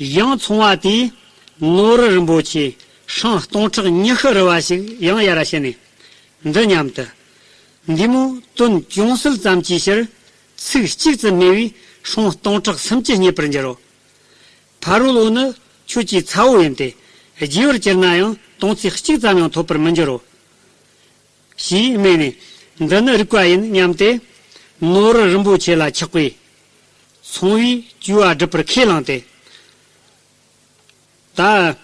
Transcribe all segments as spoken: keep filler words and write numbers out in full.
ཡང་ཚོང་བ་དེས་ནོར་རི་རིན་པོ་ཆེ་སྲང་སྟོང་ཕྲག་ཉི་ཤུ་རི་བ་ཞིག་ཡང་ཡར་ཕྱིན་ནས། འདི་སྙམ་དུ། འདི་མོ་དོན་ཅུང་ཟད་ཙམ་གྱི་ཕྱིར། ཚིག་གཅིག་ཙམ་སྨྲས་པས་སྲང་སྟོང་ཕྲག་སུམ་ཅུ་རྙེད་པར་འགྱུར་རོ། ཕ་རོལ་པོ་ནི་ཁྱོད་ཀྱི་ཚ་བོ་ཡིན་ཏེ། རྗེ་བར་གྱུར་ན་ཡང་དོང་ཙེ་གཅིག་ཙམ་ཡང་ཐོབ་པར་མི་འགྱུར་རོ། ཞེས་སྨྲས་ནས། འདི་ནི་རིགས་པ་ཡིན་སྙམ་སྟེ། ནོར་རི་རིན་པོ་ཆེ་ལ་ཆགས་པས། ཚོང་བས་བཅོལ་བ་སྒྲུབ་པར་ཁས་བླངས་ཏེ། ད་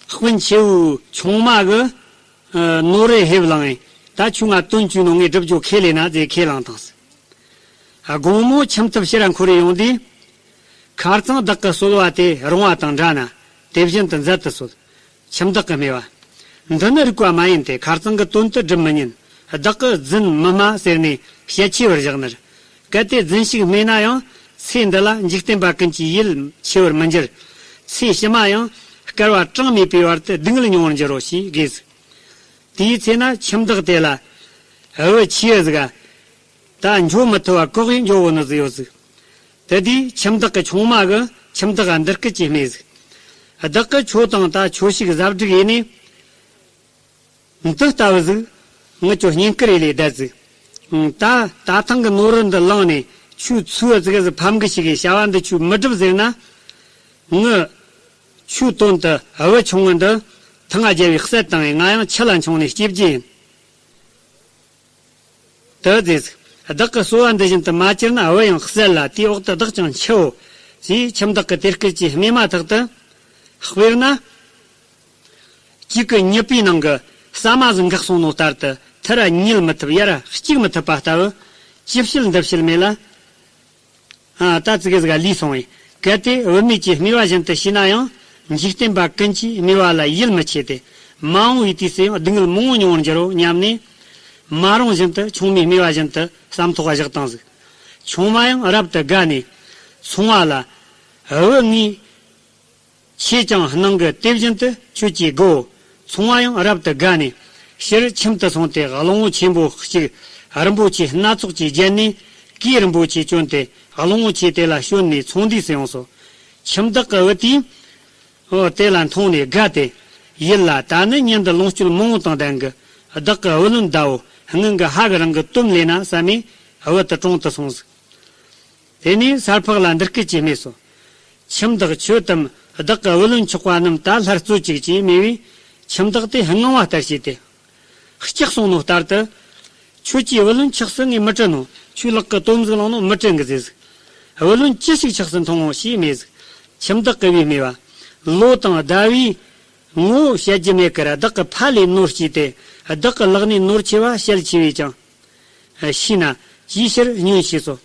སྤུན་ཆེ་བོའི་ཆུང་མ་གིས་ནོར་རི་ཧེབ་བླངས་ཡིན། ད་ཁྱོད་ང་དོན་བཅོལ་ནོ་ངས་སྒྲུབ་རྒྱུ་ཁས་ལེན་ན་ཟེར་ཁས་བླངས་དང་ཟེར། དགོང་མོ་ཁྱིམ་ཐབ་ཕྱིར་འཁོར་རེ་ཡོང་དུས། ཁ་རྩང་བདག་གིས་གསོལ་བ་དེ་རུང་བ་དང་འདྲ་ན་དེ་བཞིན་དུ་མཛད་དུ་གསོལ། ཁྱིམ་བདག་གིས་སྨྲས་པ། འདི་ནི་རིགས་པ་མ་ཡིན་ཏེ། ཁ་རྩང་གི་དོན་དུ་སྒྲུབ་མི་ཉན། བདག་གིས་རྫུན་མི་སྨྲ་ཟེར་ནས་ཞལ་ཆེ་བར་བཞག་ནི། གལ་ཏེ་རྫུན་ཞིག་སྨྲས་ན་ཡང་ཚེ་འདི་ལ་འཇིག་རྟེན་པ་ཀུན་གྱིས་ཡིད་ཆེས་པར་མི་འགྱུར། ཚེ་ཕྱི་མ་ཡང་བསྐལ་པ་གྲངས་མེད་པའི་བར་དུ་སྡུག་བསྔལ་མྱོང་བར་འགྱུར་རོ་ཞེས་དགོས་ཟིག། དེའི་ཚེ་ན་ཁྱིམ་བདག་དེ་ལ། འུ་ཆེ་ཟིག་ག་ད་འགྱོ་མི་ཐུབ་པ་ལྐོག་གིས་འགྱོ་བོ་ནི་ཟིག་ཡོད་ཟིག། དེ་དུས་ཁྱིམ་བདག་གི་ཆུང་མ་གིས་ཁྱིམ་བདག་ག་འདི་སྐད་ཅེས་སྨྲས་ཟིག། བདག་གིས་ཁྱོད་དང་ད་ཁྱོད་ཞིག་གཟབ་སྒྲིག་ཡེ་ནས། འདི་ལྟ་བུ་ཟིག། ངི་ཆོ་བསྙེན་བཀུར་ཡེ་ལས་བསྡད་ཟིག། ད་ད་ཐེངས་གི་ནོར་རི་འདི་བླངས་ནས་ཁྱོད་ཚུར་ཟིག་ཟིག་ཕམ་གི་ཞིག་གི་བྱ་བ་འདི་ཁྱོད་མི་སྒྲུབ་ཟེར་ན། ངི་ཆོའི་དོན་དུ་བུ་ཆུང་ངུ་འདི་ཐང་ང་རྒྱལ་བའི་བསད་བཏང་བས། ང་ཡང་ཁྱི་ལ་མཆོངས་ནས་སྐྱེ་རྒྱུ་ཡིན། དེ་ཟེར་ཟིག། བདག་གི་གསོལ་བ་འདི་བཞིན་དུ་མ་གྱུར་ན་བུ་ཡང་བསད་ལ་དེའི་འོག་ཏུ་བདག་ཀྱང་འཆིའོ། ཞེས་ཁྱིམ་བདག་གི་དེ་སྐད་ཀྱི་སྨྲས་མ་ཐག་ཏུ། དཔེར་ན། གཅིག་གི་མྱུར་པའི་ནང་གི་ཟ་མ་ཟིག་འགག་སོང་ནོ་ལྟར་དུ་མཐར་ར་ཉལ་མི་ཐུབ་ཡར་ར་གཅིག་མི་ཐུབ་པ་ལྟ་བུ། ཅི་བྱེད་འདི་བྱེད་མེད་ལ། ཨ། ད་ཙི་གེ་ཟིག་ལུས་སོང་བས། གལ་ཏེ་བུད་མེད་ཀྱིས་སྨྲས་པ་བཞིན་དུ་བྱས་ན་ཡང་འཇིག་རྟེན་པ་ཀུན་གྱིས་སྨྲས་པ་ལ་ཡིད་མི་ཆེས་ཏེ། མ་འོངས་པའི་དུས་སུ་ཡང་སྡུག་བསྔལ་མང་བོ་མྱོང་བར་འགྱུར་རོ་སྙམ་ནས། མ་རུངས་བཞིན་དུ་ཆུང་མས་སྨྲས་པ་བཞིན་དུ་བསམ་ཐོག་བཞག་བཏང་ཟིག། ཆུང་མ་ཡང་རབ་ཏུ་དགའ་ནས་ཚོང་བ་ལ། བུ་ངས་ཆོས་ཀྱང་གནང་གི་དེ་བཞིན་དུ་ཁྱོད་ཀྱིས་དགོ། ཚོང་བ་ཡང་རབ་ཏུ་དགའ་ནས་ཕྱིར་ཁྱིམ་དུ་སོང་སྟེ་གླང་བོ་ཆེན་པོ་གཅིག་རིན་པོ་ཆེ་སྣ་ཚོགས་ཀྱིས་བརྒྱན་ནས་གོས་རིན་པོ་ཆེ་གྱོན་ཏེ་གླང་བོ་ཆེ་དེ་ལ་ཞོན་ནས་ཚོང་འདུས་སུ་ཡོངས་སོ། ཁྱིམ་བདག་གི་བུ་དེས་དེ་ལ་མཐོང་ནས་དགའ་སྟེ། ཡིད་ལ་ད་ནི་ཉིན་འདི་ལོངས་སྤྱོད་མང་བོ་དང་ལྡན་གི། བདག་གི་བུ་ལོན་བདའོ། སྔོན་གྱི་ཕ་གི་རང་གི་དོན་ལས་ན་བསམ་མས་བུ་དེ་དྲུང་དུ་སོང་ཟིག། དེ་ནས་སར་ཕག་ལ་འདི་སྐད་ཅེས་སྨྲས་སོ། ཁྱིམ་བདག་ཁྱོད་དམ་བདག་གི་བུ་ལོན་ཆོག་པ་རྣམས་ད་སླར་སྩོལ་ཅིག་ཅེས་སྨྲས་པས། ཁྱིམ་བདག་དེ་དངངས་པ་ལྟར་བྱས་ཏེ། སྐྲག་སོང་ནོ་ལྟར་དུ། ཁྱོད་ཀྱིས་བུ་ལོན་ཆགས་སུ་ངས་མི་སྤྲད་ནོ། ཁྱོད་ལག་གི་དོམ་ཟིག་བླངས་ནོ་མི་སྤྲད་གི་ཟེར་ཟིག། བུ་ལོན་ཅི་ཞིག་ཆགས་སུ་འཐུང་ངོ་ཞེས་སྨྲས་ཟིག། ཁྱིམ་བདག་གི་བུས་སྨྲས་པ། ལོ་དང་ཟླ་བའི་ངོ་བོ་བཤད་རྒྱུ་མེད་ཀར་བདག་གི་ཕ་ལས་ནོར་སྐྱེས་ཏེ། བདག་གི་ལག་ནས་ནོར་ཆེ་བ་ཞལ་ཆེ་བས་ཀྱང་ཤེས་ན་ཅིའི་ཕྱིར་ཉོན་ཞེས་སོ།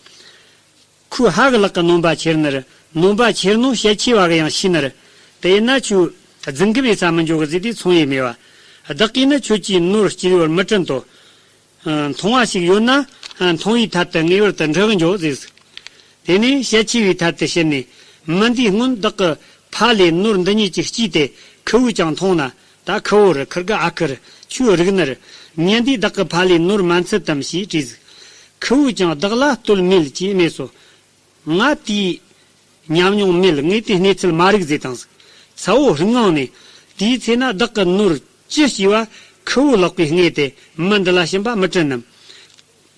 ཁོའི་ཕ་གི་ལག་གི་ནོམ་པ་ཁྱེར་ནི་རེད། ནོམ་པ་ཁྱེར་ནོ་ཞལ་ཆེ་བ་གི་ཡང་ཤེས་ནི་རེད། དེ་ཡིན་ན་ཁྱོད་རྫུན་རྐུབ་ཡེ་ས་མི་འཇོག་གི་ཟེར་དུས་ཚོང་ཡས་སྨྲས་པ། བདག་གིས་ནི་ཁྱོད་ཀྱིས་ནོར་སྐྱེལ་བར་མི་སྤྲད་དོ། མཐོང་བ་ཞིག་ཡོད་ན་མཐོང་བའི་ཐད་དུ་ངེས་པར་དུ་འབྲི་གི་འཇོག་ཟེར། དེ་ནས་ཞལ་ཆེ་བའི་ཐད་དུ་ཕྱིན་ནས། མི་འདིས་སྔོན་བདག་གི་ཕ་ལས་ནོར་འདི་ཉིད་ཅིག་སྐྱེས་ཏེ་ཁུ་བོས་ཀྱང་མཐོང་ན། ད་ཁུ་བོ་རེད། ཁུར་གི་ཨ་ཁུ་རེད། ཁྱོའི་རིགས་ནི་རེད། ཉིན་འདིས་བདག་གི་ཕ་ལས་ནོར་མ་འཚལ་དམ་ཞེས་དྲིས་ཟིག། ཁུ་བོས་ཀྱང་བདག་ལ་བསྟོད་མེད་ཅེས་སྨྲས་སོ། ང་དེའི་ཉམས་མྱོང་མེད། ངས་དེའི་གནས་ཚུལ་མ་རིག་ཟེར་དང་ཟིག། ཚ་བོ་ངང་ནས། དེའི་ཚེ་ན་བདག་གི་ནོར་ཅི་སྐྱེས་པ་ཁུ་བོ་ལག་པས་རྙེད་དེ་མི་འདི་ལ་བྱིན་པ་མི་དྲན་ནམ།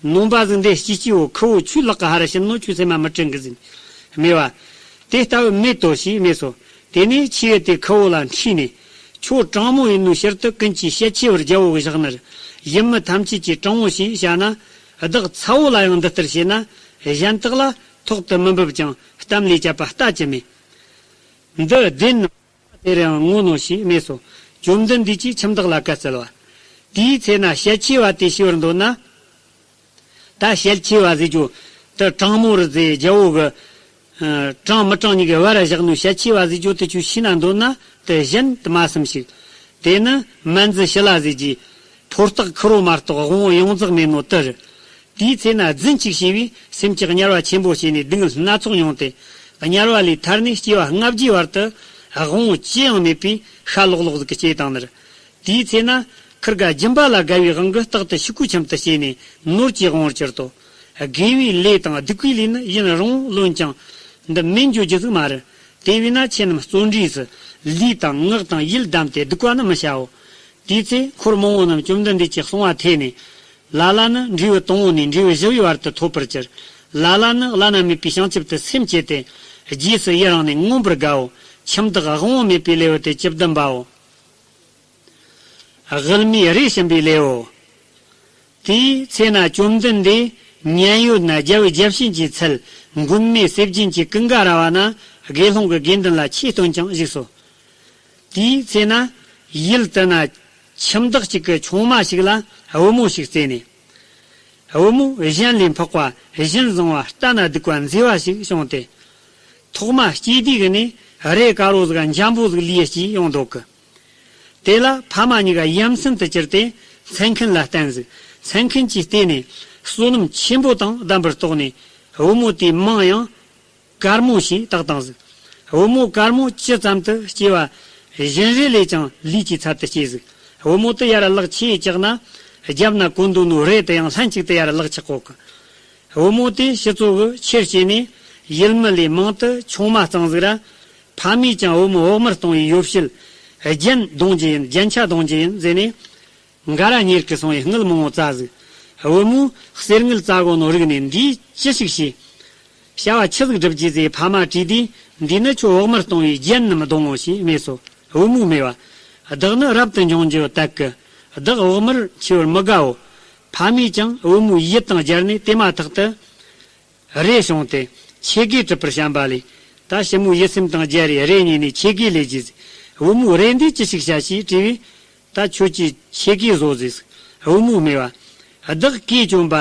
ནོམ་པ་ཟིག་འདི་སྐྱེས་སྐྱེས་བོ་ཁུ་བོ་ཁྱོའི་ལག་གི་ཕར་ར་ཕྱིན་ནོ་ཁྱོད་སེམས་མ་མི་དྲན་གི་ཟེར་སྨྲས་པ། དེ་ལྟ་བུ་མེད་དོ་ཞེས་སྨྲས་སོ། དེ་ནས་ཆེ་བོ་དེ་ཁུ་བོ་ལ་འཁྲིས་ནས། ཁྱོད་དྲང་མོ་ཡིན་ནོའི་ཕྱིར་དུ་ཀུན་གྱིས་ཞལ་ཆེ་བར་རྒྱལ་པོ་གི་བཞག་ནི་རེད། ཡུལ་མི་ཐམས་ཅད་ཀྱིས་དྲང་མོ་ཞེས་བྱ་ན། བདག་ཚ་བོ་ལ་ཡང་འདི་ལྟར་བྱས་ན། གཞན་དག་ལ་ཐོག་ཏུ་མི་འབབ་ཅིང་གཏམ་ལས་བཅད་པ་ལྟ་ཅི་སྨོས། འདི་བདེན་ནོ། དེར་ཡང་ངོ་ནོ་ཞེས་སྨྲས་སོ། བཅོམ་ལྡན་འདས་ཀྱིས་ཁྱིམ་བདག་ལ་བཀའ་སྩལ་བ། དེའི་ཚེ་ན་ཞལ་ཆེ་བ་དེ་ཤེས་པར་འདོད་ན། ད་ཞལ་ཆེ་བ་ཟེར་རྒྱུ་དེ་དྲང་མོ་རེད་ཟེར། རྒྱལ་པོ་གི་ཨ་དྲང་མི་དྲང་གཉིས་ཀྱི་བར་བཞག་ནོ་ཞལ་ཆེ་བ་ཟེར་རྒྱུ་དེ་ཁྱོད་ཤེས་ན་འདོད་ན་དེ་གཞན་དུ་མ་བསམ་ཞིག། དེ་ནི་མན་ཛུ་ཤི་ལ་ཟེར་རྒྱུའི་ཕོ་རྟགས་ཁུ་རོ་མ་གཏོགས་དབང་པོ་ཡོངས་རྫོགས་མེད་ནོ་དེ་རེད། དེའི་ཚེ་ན་རྫུན་གཅིག་བྱས་པས་སེམས་ཀྱི་དམྱལ་བ་ཆེན་པོ་སྐྱེས་ནས་སྡུག་བསྔལ་སྣ་ཚོགས་མྱོང་སྟེ། དམྱལ་བ་ལས་ཐར་ནས་སྐྱེ་བ་ལྔ་བརྒྱའི་བར་དུ་དབང་པོ་ཅི་ཡང་མེད་པའི་ཤ་ལོག་ལོག་ཟིག་གི་སྐྱེས་བཏང་ནི་རེད། དེའི་ཚེ་ན་ཁུར་ག་སྦྱིན་པ་ལ་དགའ་བའི་དབང་གིས་རྟག་ཏུ་ཕྱུག་པོའི་ཁྱིམ་དུ་སྐྱེས་ནས་ནོར་གྱི་དབང་པོར་གྱུར་ཏོ། དགེ་བའི་ལས་དང་སྡིག་པའི་ལས་ནི་ཡུན་རིང་པོ་ལོན་ཀྱང་འདི་མེད་འགྱོ་རྒྱུ་ཟིག་མ་རེད། དེ་བས་ན་ཁྱེད་རྣམས་བརྩོན་འགྲུས་སུ་ལུས་དང་ངག་དང་ཡིད་བསྡམས་ཏེ་སྡིག་པ་ནི་མི་བྱའོ། དེའི་ཚེ་འཁོར་མང་པོ་རྣམས་བཅོམ་ལྡན་འདས་ཀྱིས་གསུང་བ་ཐོས་ནས། ལ་ལ་ནི་འབྲས་བུ་དང་པོ་ནས་འབྲས་བུ་བཞི་པའི་བར་དུ་ཐོབ་པར་གྱུར། ལ་ལ་ནི་བླ་ན་མེད་པའི་བྱང་ཆུབ་ཏུ་སེམས་བསྐྱེད་དེ། རྗེས་སུ་ཡི་རང་ནས་མངོན་པར་དགའོ། ཁྱིམ་བདག་དབང་པོ་མེད་པའི་ལེའུ་སྟེ་བཅུ་བདུན་པའོ། དབུལ་མོའི་རེ་བྱིན་པའི་ལེའུ། དེའི་ཚེ་ན་བཅོམ་ལྡན་འདས་མཉན་ཡོད་ན་རྒྱལ་བུ་བརྒྱ་བྱིན་གྱི་ཚལ། མགོན་མེད་སེར་སྦྱིན་གྱི་ཀུན་དགའ་ར་བ་ན་དགེ་སློང་གི་དགེ་འདུན་ལ་ཆོས་སྟོན་ཅིང་བཞུགས་སོ། དེའི་ཚེ་ན་ཡུལ་དེ་ན་ཁྱིམ་བདག་ཅིག་གི་ཆུང་མ་ཞིག་ལ་བུ་མོ་ཞིག་བཙས་ནས། བུ་མོ་གཞན་ལས་འཕགས་པ་གཞན་བཟང་བ་ལྟ་ན་སྡུག་པ་མཛེས་པ་ཞིག་བྱུང་སྟེ། ཐོག་མ་སྐྱེས་དུས་ཀྱི་ནས་རས་དཀར་པོ་ཟིག་འཇམ་པོ་ཟིག་ལུས་སྐྱེས་ཡོང་འདུག་གི། དེ་ལ་ཕ་མ་གཉིས་ཀ་ཡ་མཚན་དུ་གྱུར་ཏེ་མཚན་མཁན་ལ་བསྟན་ཟིག་མཚན་མཁན་གྱིས་བལྟས་ནས་བསོད་ནམས་ཆེན་པོ་དང་ལྡན་པར་རྟོགས་ནས་བུ་མོ་དེའི་མིང་ཡང་དཀར་མོ་ཞེས་བཏགས་བཏང་ཟིག་བུ་མོ་དཀར་མོ་ཇི་ཙམ་དུ་སྐྱེ་བ་བཞིན་རས་ལས་ཀྱང་ལུས་ཀྱི་ཚད་དུ་སྐྱེས་ཟིག་བུ་མོ་དེ་ཡར་ལག་ཆེས་བཅག་ན་རྒྱབ་ན་གོན་འདུག་ནོ་རས་དེ་ཡང་ལྷན་ཅིག་ཏུ་ཡར་ལག་ཆག་གོ་གི། བུ་མོ་དེ་ཕྱི་ཚོ་གི་ཆེར་སྐྱེས་ནས་ཡུལ་མི་ལས་མང་དུ་ཆུང་མ་གཙང་ཟིག་ར། ཕ་མས་ཀྱང་བུ་མོ་བོགས་མར་གཏོང་བའི་ཡོ་བྱད་རྒྱན་གདོང་རྒྱུ་ཡིན། རྒྱན་ཆ་གདོང་རྒྱུ་ཡིན་ཟེར་ནས། འགའ་ར་གཉེར་གི་སོང་བའི་དངུལ་མང་བོ་བཙལ་ཟིག་བུ་མོས་གསེར་དངུལ་བཙལ་གོ་ནོ་རིག་ནས་འདིས་ཅི་ཞིག་བྱེད། བྱ་བ་ཆི་ཟིག་སྒྲུབ་རྒྱུ་ཟེར་ཕ་མ་དྲིས་དུས། འདི་ནི་ཁྱོད་བོགས་མར་གཏོང་བའི་རྒྱན་ནམ་གདོང་ངོ་ཞེས་སྨྲས་སོ། བུ་མོས་སྨྲས་པ། བདག་ནི་རབ་ཏུ་འབྱུང་རྒྱུ་དད་གི། བདག་བོགས་མར་ཆེ་བར་མི་དགའོ། ཕ་མས་ཀྱང་བུ་མོའི་ཡིད་དང་སྦྱར་ནས་དེ་མ་ཐག་ཏུ་རས་བྱུང་སྟེ་ཆོས་གོས་གྲུབ་པར་བྱམས་པ་ལས། ད་ཞི་མོའི་ཡིད་སེམས་དང་སྦྱར་རས་རས་ཉོས་ནས་ཆོས་གོས་ལས་རྒྱུ་ཟེར། བུ་མོས་རས་འདི་ཅི་ཞིག་བྱ་ཞེས་དྲིས་པས། ད་ཁྱོད་ཀྱིས་ཆོས་གོས་བཟོ་ཟེར། བུ་མོས་སྨྲས་པ། བདག་གོས་གྱོན་པ་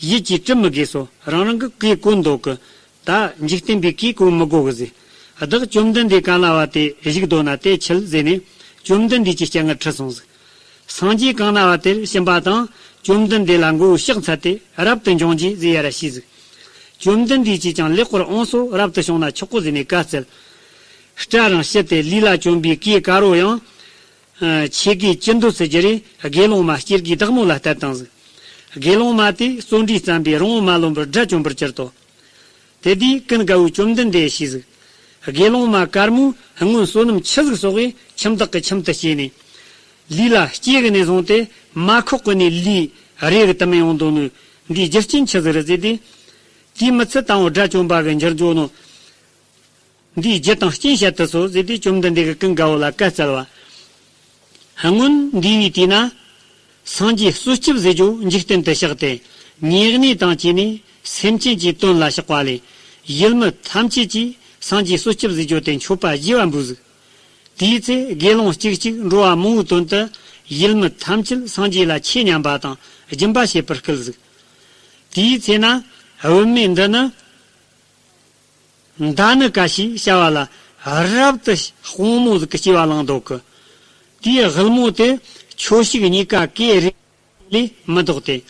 ཡིད་ཀྱིས་སྤྲུལ་མི་དགོས་སོ། རང་རང་གི་གོས་གོན་འདུག་གི། ད་འཇིག་རྟེན་པའི་གོས་གོན་མི་དགོས་གི་ཟེར། བདག་བཅོམ་ལྡན་འདས་གང་ལ་བ་དེར་བཞུགས་འདོད་ན་དེ་ཁྲིད་ཟེར་ནས་བཅོམ་ལྡན་འདས་ཀྱི་སྤྱན་སྔར་ཁྲིད་སོང་ཟིག་སངས་རྒྱས་གང་ན་བ་དེར་ཕྱིན་པ་དང་བཅོམ་ལྡན་འདས་ལ་མགོ་བོས་ཕྱག་འཚལ་ཏེ་རབ་ཏུ་འབྱུང་རྒྱུ་ཟེར་ཡར་ཞུས་ཟིག་བཅོམ་ལྡན་འདས་ཀྱིས་ཀྱང་ལེགས་པར་འོངས་སོ། རབ་ཏུ་བྱུང་ན་ཆོག་གོ་ཟེར་ནས་བཀའ་སྩལ། སྐྲ་རིང་ཕྱིས་ཏེ་ལུས་ལ་གྱོན་པའི་གོས་དཀར་པོ་ཡང་། ཆོས་གོས་ཅི་འདོད་སུ་བསྒྱུར་རེ་དགེ་སློང་མ་སྐྱེ་དགུའི་བདག་མོ་ལ་གཏད་བཏང་ཟིག་དགེ་སློང་མ་དེས་བརྩོན་འགྲུས་བརྩམས་པས་རང་དབང་མ་ལོན་པར་དགྲ་བཅོམ་པར་གྱུར་ཏོ། དེ་དུས་ཀུན་དགའ་བོས་བཅོམ་ལྡན་འདས་ཞུས་ཟིག་དགེ་སློང་མ་དཀར་མོས་སྔོན་བསོད་ནམས་ཆི་ཟིག་བསགས་པས་ཁྱིམ་བདག་གི་ཁྱིམ་དུ་སྐྱེས་ནས། ལུས་ལ་སྐྱེས་གི་ནས་བཟུང་སྟེ་མ་ཁོག་གི་ནས་ལུས་རེ་གི་དུ་མི་ཡོང་འདུག་ནོ། འདིའི་རྒྱུ་རྐྱེན་ཆི་ཟིག་རེད་ཟེར་དུས། དེའི་མི་ཚེ་དང་པོ་དགྲ་བཅོམ་པ་གི་འགྱུར་འགྱོ་ནོ། འདིའི་རྒྱུ་དང་རྐྱེན་བཤད་དུ་གསོལ་ཟེར་དུས་བཅོམ་ལྡན་འདས་ཀྱིས་ཀུན་དགའ་བོ་ལ་བཀའ་སྩལ་བ། སྔོན་འདས་པའི་དུས་ན། སངས་རྒྱས་གསོལ་སྐྱབས་ཟེར་རྒྱུ་འཇིག་རྟེན་དུ་གཤེགས་ཏེ། ཉེ་གནས་དང་བཅས་ནས་སེམས་ཅན་གྱི་དོན་ལ་གཤེགས་པ་ལས། ཡུལ་མི་ཐམས་ཅད་ཀྱིས་སངས་རྒྱས་གསོལ་སྐྱབས་ཟེར་རྒྱུ་དེ་མཆོད་པ་བགྱི་བ་འབུལ་ཟིག་དེའི་ཚེ་དགེ་སློང་གཅིག་གཅིག་འགྲོ་བ་མང་པོའི་དོན་དུ་ཡུལ་མི་ཐམས་ཅད་སངས་རྒྱས་ལ་ཆོས་ཉན་པ་དང་སྦྱིན་པ་བྱེད་པར་སྐུལ་ཟིག་དེའི་ཚེ་ན་བུད་མེད་འདི་ནི། མདའ་ནི་ཀ་ཞེས་བྱ་བ་ལ་རབ་ཏུ་དཔུང་མོ་ཟིག་གི་སྐྱེ་བ་བླངས་འདུག་གི། དེའི་དབུལ་མོ་དེ་ཁྱོ་ཞིག་གཉིས་ཀ་གོས་རེ་ལས་མི་ལྡོག་སྟེ།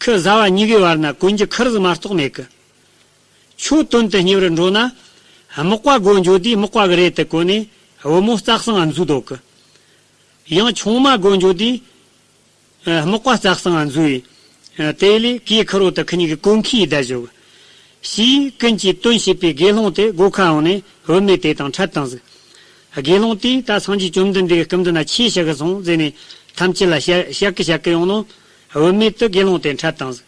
ཁོ་བཟའ་བ་ཉི་གའི་བར་ན་གོན་རྒྱུ་ཁུར་ཟིག་མ་གཏོགས་མེད་གི། ཁྱོ་དོན་དུ་གཉེར་བར་འགྲོ་ན། མག་པ་སྒོ་འགྱོ་དུས་མག་པ་གི་རས་དེ་གོན་ནས་དབུལ་མོ་རྩྭ་གསང་ང་འཛུལ་འདུག་གི། ཡང་ཆུང་མ་སྒོ་འགྱོ་དུས། མག་པ་རྩྭ་གསང་ང་འཛུལ་བས། དེ་ལས་གོས་ཁུར་བོ་དེ་ཁོ་གཉིས་ཀྱི་གོན་ཁའི་བརྡ་བཞག་ཞེས་ཀུན་གྱིས་དོན་བྱེད་པའི་དགེ་སློང་དེ་སྒོ་ཁ་འོང་ནས་བུད་མེད་དེ་དང་འཕྲད་བཏང་ཟིག་དགེ་སློང་དེས་ད་སངས་རྒྱས་བཅོམ་ལྡན་འདས་ཀྱི་སྐུ་མདུན་ན་ཆོས་བཤད་གི་སོང་ཟེར་ནས་ཐམས་ཅད་ལ་བཤད་བཤད་གི་བཤད་གི་ཡོང་ནོ། བུད་མེད་དེ་དགེ་སློང་དེ་འཕྲད་བཏང་ཟིག་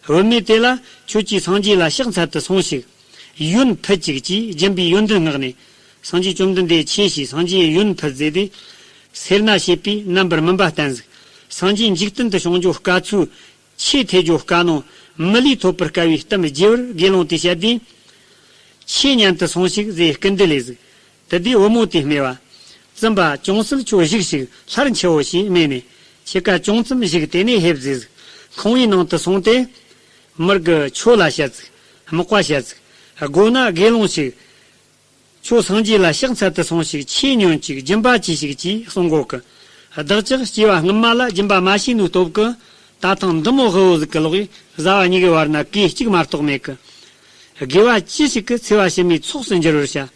བུད་མེད་དེ་ལ་ཁྱོད་ཀྱིས་སངས་རྒྱས་ལ་ཕྱག་འཚལ་དུ་སོང་ཞིག་ཡོན་ཕུལ་ཅིག་ཅེས་སྦྱིན་པའི་ཡོན་ཏན་མངགས་ནས། སངས་རྒྱས་བཅོམ་ལྡན་འདས་ཆོས་ཞུས། སངས་རྒྱས་ཡོན་ཕུལ་མཛད་དེ། སེར་སྣ་བྱེད་པའི་རྣམ་པར་སྨིན་པ་བསྟན་ཟིག་སངས་རྒྱས་འཇིག་རྟེན་དུ་བྱུང་རྒྱུ་དཀའ་ཚུལ། ཆོས་ཐོས་རྒྱུ་དཀའ་ནོ། མི་ལུས་ཐོབ་པར་དཀའ་བའི་གཏམ་རྒྱས་པར་དགེ་སློང་དེས་བཤད་དུས། ཆོས་ཉན་དུ་སོང་ཞིག་ཟེར་སྐུལ་འདེད་ལས་ཟིག་དེ་དུས་བུ་མོ་དེས་སྨྲས་པ། བཙུན་པ་ཅུང་ཟད་ཁྱོད་བཞུགས་ཤིག་སླར་མཆིའོ་ཞེས་སྨྲས་ནས། ཕྱེད་ཀ་ཅུང་ཙམ་བཞུགས་དེ་ནས་ཕེབས་ཟེར་ཟིག་ཁང་པའི་ནང་དུ་སོང་སྟེ། མར་གི་ཁྱོ་ལ་བཤད་ཟིག་མག་པ་བཤད་ཟིག་སྒོ་ན་དགེ་སློང་ཞིག་ཁྱོད་སངས་རྒྱས་ལ་ཕྱག་འཚལ་དུ་སོང་ཞིག་ཆོས་ཉོན་ཅིག་སྦྱིན་པ་གྱིས་ཤིག་ཅེས་གསུང་གོ་གི། བདག་ཅག་སྐྱེ་བ་སྔོན་མ་ལ་སྦྱིན་པ་མ་བྱས་ནོའི་སྟོབས་ཀྱིས། ད་ཐེངས་འདི་མོ་ཧུ་བོ་ཟིག་གི་ལོག་གིས་བཟའ་བ་གཉིས་ཀའི་བར་ན་གོས་གཅིག་མ་གཏོགས་མེད་གི། དགེ་བ་ཅི་ཞིག་གིས་འཚེ་བ་ཕྱི་མའི་ཚོགས་སུ་འགྱུར་བར་བྱ།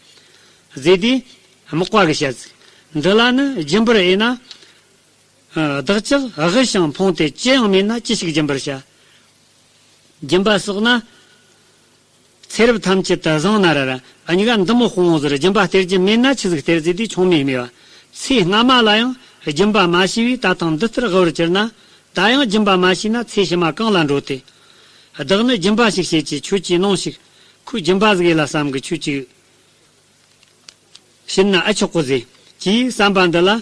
ཟེར་དུས། མག་པ་གིས་བཤད་ཟིག་འདི་ལ་ནི་སྦྱིན་པར་འོས་ན། བདག་ཅག་དབུལ་ཞིང་ཕོངས་ཏེ་ཅི་ཡང་མེད་ན་ཅི་ཞིག་སྦྱིན་པར་བྱ། སྦྱིན་པ་བསགས་ན། ཚེ་རབས་ཐམས་ཅད་དུ་བཟང་ན་ར་ར་གཉིས་ཀ་འདི་མོ་དཔང་བོ་ཟེར་སྦྱིན་པ་སྟེར་རྒྱུ་མེད་ན་ཆི་ཟིག་སྟེར་ཟེར་དུས་ཆུང་མས་སྨྲས་པ། ཚེ་སྔ་མ་ལ་ཡང་སྦྱིན་པ་མ་བྱས་པས་ད་ཐེངས་འདི་ལྟར་དབུལ་བར་གྱུར་ན། ད་ཡང་སྦྱིན་པ་མ་བྱས་ན་ཚེ་ཕྱི་མ་གང་ལ་འགྲོ་སྟེ། བདག་ནི་སྦྱིན་པ་ཞིག་བྱེད་ཀྱི་ཁྱོད་ཀྱིས་གནང་ཞིག་ཁོས་སྦྱིན་པ་ཟིག་ཡེ་ལ་བསམ་གི་ཁྱོད་ཀྱིས། བྱིན་ན་ཨ་ཆོག་གོ་ཟེར། ཅེས་བསམ་པ་འདི་ལ།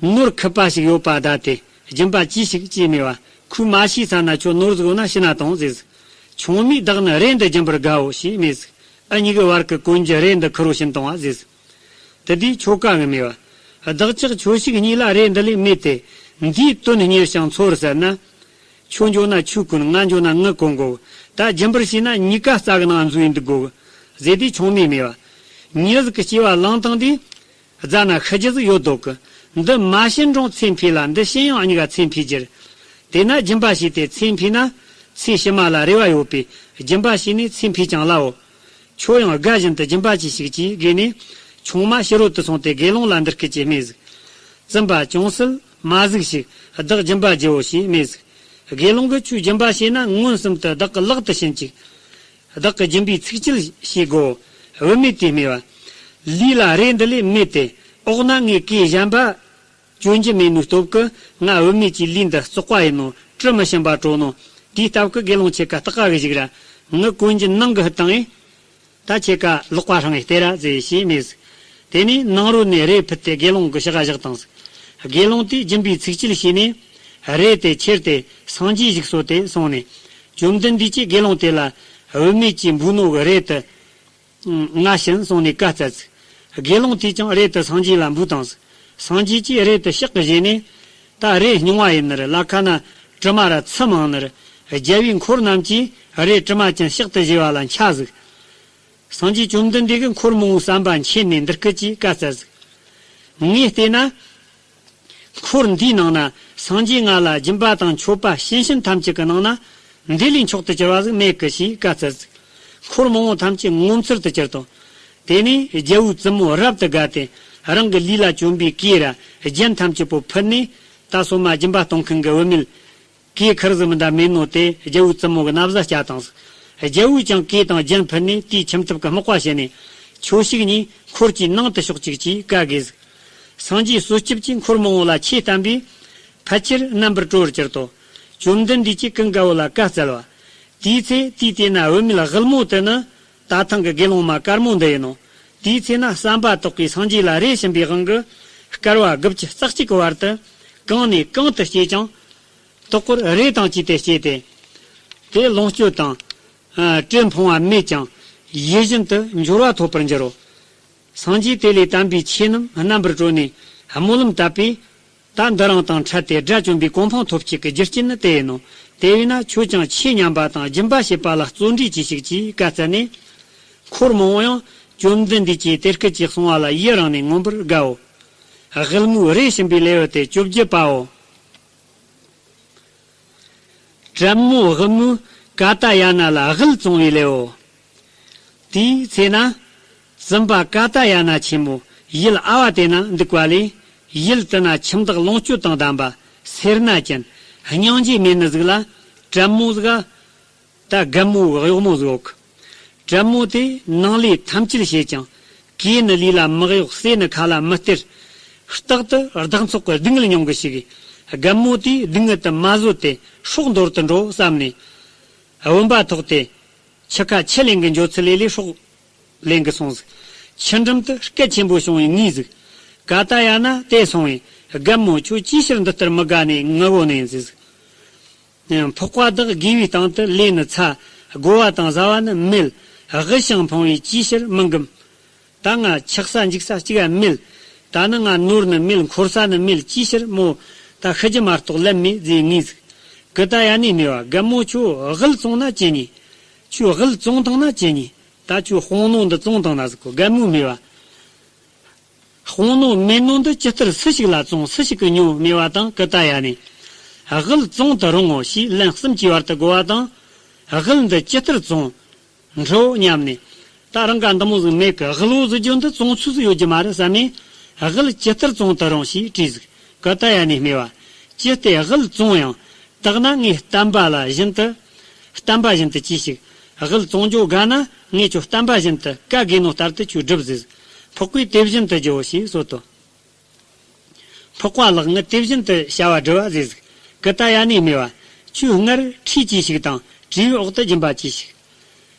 ནོར་ཁུ་བ་ཞིག་ཡོད་པ་གདའ་སྟེ་སྦྱིན་པ་ཅི་ཞིག་ཅེས་སྨྲས་པ། ཁོས་མ་ཤེས་ས་ན་ཁྱོད་ནོར་ཟིག་ཡོད་ན་ཤི་ན་དང་ཟེར། ཆུང་མས་བདག་ནི་རེ་འདི་སྦྱིན་པར་དགའ་འོ་ཞེས་སྨྲས་ཟིག་ཨ་གཉིས་ཀྱི་བར་གྱི་གོན་རྒྱུ་རེ་འདི་ཁུར་རོ་བྱིན་བཏང་བ་ཟེར་ཟིག་དེ་དུས་ཁྱོ་ག་གིས་སྨྲས་པ། བདག་ཅག་ཁྱོ་ཞིག་གཉིས་ལ་རེ་འདི་ལས་མེད་དེ། འདིའི་དོན་གཉེར་ཞིང་འཚོལ་ཟེར་ན། ཁྱོད་འགྱོ་ན་ཆོས་གོན། ང་འགྱོ་ན་ངུ་གོན་དགོ། ད་སྦྱིན་པར་བྱས་ན་གཉིས་ཀ་རྩྭ་གི་ནང་འཛུལ་ཡིན་འདུག་གོ། ཟེར་དུས་ཆུང་མས་སྨྲས་པ། མྱི་ཟིག་གི་སྐྱེ་བ་བླངས་བཏང་དུས། རྫ་ན་ཤི་རྒྱུ་ཟིག་ཡོད་དོ་གི། འདི་མ་བྱིན་རུང་ཚེ་འཕོས་ལ་འདི་བྱིན་ཡང་གཉིས་ཀ་ཚེ་འཕོས་རྒྱུ་རེད། དེས་ན་སྦྱིན་པ་བྱས་ཏེ་ཚེ་འཕོས་ན། ཚེ་ཕྱི་མ་ལ་རེ་བ་ཡོད་པས་སྦྱིན་པ་བྱས་ནས་ཚེ་འཕོས་ཀྱང་སླའོ། ཁྱོད་ཡང་དགའ་བཞིན་དུ་སྦྱིན་པ་ཅི་ཞིག་ཅེས་དགོས་ནས། ཆུང་མ་ཕྱི་རོལ་དུ་སོང་སྟེ་དགེ་སློང་ལ་འདི་སྐད་ཅེས་སྨྲས་ཟིག་བཙུན་པ་ཅུང་ཟད་མ་གཟིགས་ཤིག་བདག་སྦྱིན་པ་བགྱིའོ་ཞེས་སྨྲས་ཟིག་དགེ་སློང་གིས་ཁྱོད་སྦྱིན་པ་བྱས་ན་མངོན་སུམ་དུ་བདག་གི་ལག་ཏུ་བྱིན་ཅིག་བདག་གི་སྦྱིན་པའི་ཚིགས་བཅད་ཤེས་དགོ། བུད་མེད་དེས་སྨྲས་པ། ལུས་ལ་རེ་འདི་ལས་མེད་དེ། འོག་ན་ངས་གོས་གཞན་པ་གྱོན་རྒྱུ་མེད་ནོའི་སྟོབས་ཀྱིས་ང་བུད་མེད་ཀྱི་ལུས་འདི་བཙོག་པ་ཡིན་ནོ། དྲི་མི་ཞིམ་པ་བྲོ་ནོ། དེའི་སྟབས་ཀྱིས་དགེ་སློང་ཁྱེད་ཀ་སྟག་ག་གི་ཞིག་ར། ངི་གོན་རྒྱུ་ནང་གི་ཕུད་བཏང་ངས། ད་ཁྱེད་ཀ་ལག་པ་བསྲང་ངས་སྟེར་ར་ཟེར་ཞེས་སྨྲས་ཟིག་དེ་ནས་ནང་རོལ་ནས་རས་ཕུད་དེ་དགེ་སློང་གི་ཕྱག་ག་བཞག་བཏང་ཟིག་དགེ་སློང་དེས་སྦྱིན་པའི་ཚིགས་བཅད་བྱས་ནས། རས་དེ་ཁྱེར་ཏེ་སངས་རྒྱས་ཞིག་གསོལ་ཏེ་སོང་ནས། བཅོམ་ལྡན་འདས་ཀྱིས་དགེ་སློང་དེ་ལ། བུད་མེད་ཀྱིས་འབུལ་ནོ་གི་རས་དེ། ང་བྱིན་གསུངས་ནས་བཀའ་སྩལ་ཟིག་དགེ་སློང་དེས་ཀྱང་རས་དེ་སངས་རྒྱས་ལ་འབུལ་བཏང་ཟིག་སངས་རྒྱས་ཀྱིས་རས་དེ་ཕྱག་གིས་བཞེས་ནས། ད་རས་རྙིང་བ་ཡིན་ནི་རེད། ལ་ཁ་ན་དྲི་མ་ར་ཚི་མང་ནི་རེད། རྒྱལ་བའི་འཁོར་རྣམས་ཀྱིས་རས་དྲི་མ་ཅན་ཕྱག་ཏུ་བཞེས་པ་ལ་འཕྱ་ཟིག་སངས་རྒྱས་བཅོམ་ལྡན་འདས་ཀྱིས་འཁོར་མང་པོའི་བསམ་པ་མཁྱེན་ནས་འདི་སྐད་ཅེས་བཀའ་སྩལ་ཟིག་ངས་བལྟས་ན། འཁོར་འདིའི་ནང་ན་སངས་རྒྱས་ང་ལ་སྦྱིན་པ་དང་མཆོད་པ་བྱིན་ཞིང་ཐམས་ཅད་ཀྱི་ནང་ན། འདི་ལས་མཆོག་ཏུ་གྱུར་པ་ཟིག་མེད་ཀི་ཞེས་བཀའ་སྩལ་ཟིག་འཁོར་མང་པོ་ཐམས་ཅད་ངོ་མཚར་དུ་གྱུར་ཏོ། དེ་ནས་རྒྱལ་པོའི་བཙུན་མོ་རབ་ཏུ་དགའ་སྟེ། རང་གི་ལུས་ལ་གྱོན་པའི་གོས་ར་རྒྱན་ཐམས་ཅད་པོ་ཕུད་ནས། ད་སོ་མ་སྦྱིན་པ་གཏོང་མཁན་གྱི་བུད་མེད། གོས་ཁེར་ཟིག་མིན་ད་མེད་ནོ་དེ་རྒྱལ་པོའི་བཙུན་མོ་གི་ན་བཟའ་བསྐྱལ་བཏང་ཟིག་རྒྱལ་པོས་ཀྱང་གོས་དང་རྒྱན་ཕུད་ནས་དེའི་ཁྱིམ་ཐབ་ཀྱི་སྨག་པ་བྱས་ནས། ཁྱོད་ཞིག་གཉིས་འཁོར་གྱི་ནང་དུ་ཞོག་ཅིག་ཅེས་བཀའ་བསྒོས་ཟིག་སངས་རྒྱས་གསོལ་སྐྱབས་ཀྱིས་འཁོར་མང་པོ་ལ་ཆོས་བསྟན་པས། ཕལ་ཆེར་རྣམ་པར་གྲོལ་བར་གྱུར་ཏོ། བཅོམ་ལྡན་འདས་ཀྱིས་ཀུན་དགའ་བོ་ལ་བཀའ་སྩལ་པ། དེའི་ཚེ་དུས་དེ་ན་བུད་མེད་དབུལ་མོ་དེ་ནི། ད་ཐེངས་ཀྱི་དགེ་སློང་མ་དཀར་མོ་འདི་ཡིན་ནོ། དེའི་ཚེ་ན་བསམ་པ་དག་གིས་སངས་རྒྱས་ལ་རས་ཕྱིན་པའི་དབང་གིས། བསྐལ་པ་དགུ་བཅུ་རྩ་གཅིག་གི་བར་དུ། གང་ནས་གང་དུ་སྐྱེས་ཀྱང་། དོག་པོར་རས་དང་བཅས་ཏེ་སྐྱེས་ཏེ། དེ་ལོངས་སྤྱོད་དང་། ཨ། དྲི་ཕུང་བ་མེད་ཀྱང་། ཡིད་བཞིན་དུ་འབྱོར་བ་ཐོབ་པར་འགྱུར་རོ། སངས་རྒྱས་དེ་ལས་བསྟན་པའི་ཆོས་རྣམས་རྣམ་པར་གྲོལ་ནས་སྨོན་ལམ་བཏབ་པས། ད་འདི་རང་དང་འཕྲད་དེ་དགྲ་བཅོམ་པའི་གོ་འཕང་ཐོབ་བྱེད་ཀྱི་རྒྱུ་རྐྱེན་ནི་དེ་ཡིན་ནོ། དེ་བས་ན་ཁྱོད་ཀྱང་ཆོས་ཉན་པ་དང་སྦྱིན་པ་བྱེད་པ་ལ་བརྩོན་འགྲུས་གྱིས་ཤིག་ཅེས་བཀའ་སྩལ་ནས། འཁོར་མང་པོ་ཡང་བཅོམ་ལྡན་འདས་ཀྱིས་དེ་སྐད་ཅེས་གསུངས་པ་ལ་ཡི་རངས་ནས་མངོན་པར་དགའ་འོ། དབུལ་མོའི་རས་ཕྱིན་པའི་ལེའུ་སྟེ་བཅོ་བརྒྱད་པའོ། བྲན་མོ་དབུལ་མོས་ཀ་ཏ་ཡ་ན་ལ་དབུལ་བཙོང་བའི་ལེའུ། དེའི་ཚེ་ན། བཙུན་པ་ཀ་ཏ་ཡ་ན་ཆེན་མོ་ཡུལ་ཨ་བ་ཏེ་ན་འདུག་པ་ལས། ཡུལ་དེ་ན་ཁྱིམ་བདག་ལོངས་སྤྱོད་དང་ལྡན་པ། སེར་སྣ་ཅན། སྙིང་རྗེ་མེད་ནི་ཟིག་ལ། བྲན་མོ་ཟིག་ག་ད་རྒན་མོ་གི་གཡོག་མོ་ཟིག་ཡོད་གི། བྲན་མོ་དེས་ནང་ལས་ཐམས་ཅད་བྱེད་ཀྱང་། གོས་ནི་ལུས་ལ་མི་གཡོགས། ཟས་ནི་ཁ་ལ་མི་སྟེར། རྟག་ཏུ་བདག་འཚོགས་ཀྱི་སྡུག་བསྔལ་མྱོང་གི་ཞིག་རྒན་མོ་དེས་སྡུག་བསྔལ་དུ་མ་བཟོད་དེ་སྲོག་འདོར་དུ་འགྲོ་བསམ་ནས། བུམ་པ་ཐོགས་ཏེ། ཆུ་ཁ་ཆུ་ལེན་གི་འགྱོ་ཚུལ་ལས་ལས་སྲོག་ལེན་གི་སོང་ཟིག་ཆུ་འགྲམ་དུ་སྐད་ཆེན་པོ་བྱུང་བས་ངུས་ཟིག་ཀ་ཏ་ཡ་ན་དེ་སོང་བས། རྒན་མོ་ཁྱོད་ཅིའི་ཕྱིར་འདི་ལྟར་མི་དགའ་ནས་ངུ་གོ་ནས་ཟེར་ཟིག་ཕོག་པ་དག་དགེ་བའི་སྟེང་དུ་ལས་ནི་ཚ། བགོ་བ་དང་བཟའ་བ་ནི་མེད། དབུལ་ཞིང་ཕོངས་པས་ཅིའི་ཕྱིར་མི་འགུམ། ད་ང་ཆགས་ས་འཇིགས་ས་གཅིག་ཡང་མེད། ད་ནི་ང་ནོར་ནི་མེད། འཁོར་ས་ནི་མེད། ཅིའི་ཕྱིར་མོ་ད་ཤི་རྒྱུ་མ་གཏོགས་ལན་མེད་ཟེར་ངུས་ཟིག་ཀི་ཏ་ཡ་ནས་སྨྲས་པ། རྒན་མོ་ཁྱོད་དབུལ་བཙོང་ན་ཅི་ཉེས། ཁྱོད་དབུལ་བཙོང་བཏང་ན་ཅི་ཉེས། ད་ཁྱོད་དཔུང་ནོར་འདི་བཙོང་བཏང་ན་ཟིག་གོ་རྒན་མོས་སྨྲས་པ། དཔུང་ནོར་མེད་ནོ་འདི་ཇི་ལྟར་སུ་ཞིག་ལ་བཙོང་། སུ་ཞིག་གིས་ཉོ་སྨྲས་པ་དང་། ཀི་ཏ་ཡ་ནས། དབུལ་བཙོང་དུ་རུང་ངོ་ཞེས་ལན་གསུམ་གྱི་བར་དུ་བགོ་བ་དང་། དབུལ་འདི་ཇི་ལྟར་བཙོང་། འགྲོ་སྙམ་ནས། ད་རང་ག་འདི་མོ་ཟིག་མེད་གི། དབུལ་བོ་ཟེར་རྒྱུ་འདི་བཙོང་ཚུལ་ཟིག་ཡོད་རྒྱུ་མ་རེད་བསམ་ནས། དབུལ་ཇི་ལྟར་བཙོང་དུ་རུང་ཞེས་དྲིས་ཟིག་ཀི་ཏ་ཡ་ནས་སྨྲས་པ། ཅི་སྟེ་དབུལ་བཙོང་ཡང་། དག་ན་ངས་བསྟན་པ་ལ་བཞིན་དུ། བསྟན་པ་བཞིན་དུ་གྱིས་ཤིག་དབུལ་བཙོང་རྒྱོ་དགའ་ན་ངས་ཁྱོད་བསྟན་པ་བཞིན་དུ་བཀའ་དགོས་ནོ་ལྟར་དུ་ཁྱོད་སྒྲུབ་ཟེར། འཕགས་པས་དེ་བཞིན་དུ་རྒྱོ་ཞེས་གསོལ་ཏོ། འཕགས་པ་ལགས། ངས་དེ་བཞིན་དུ་བྱ་བ་སྒྲུབ་པ་ཟེར། ཀི་ཏ་ཡ་ནས་སྨྲས་པ། ཁྱོད་སྔར་ཁྲུས་གྱིས་ཤིག་དང་བྲེའུའི་འོག་ཏུ་སྦྱིན་པ་གྱིས་ཤིག།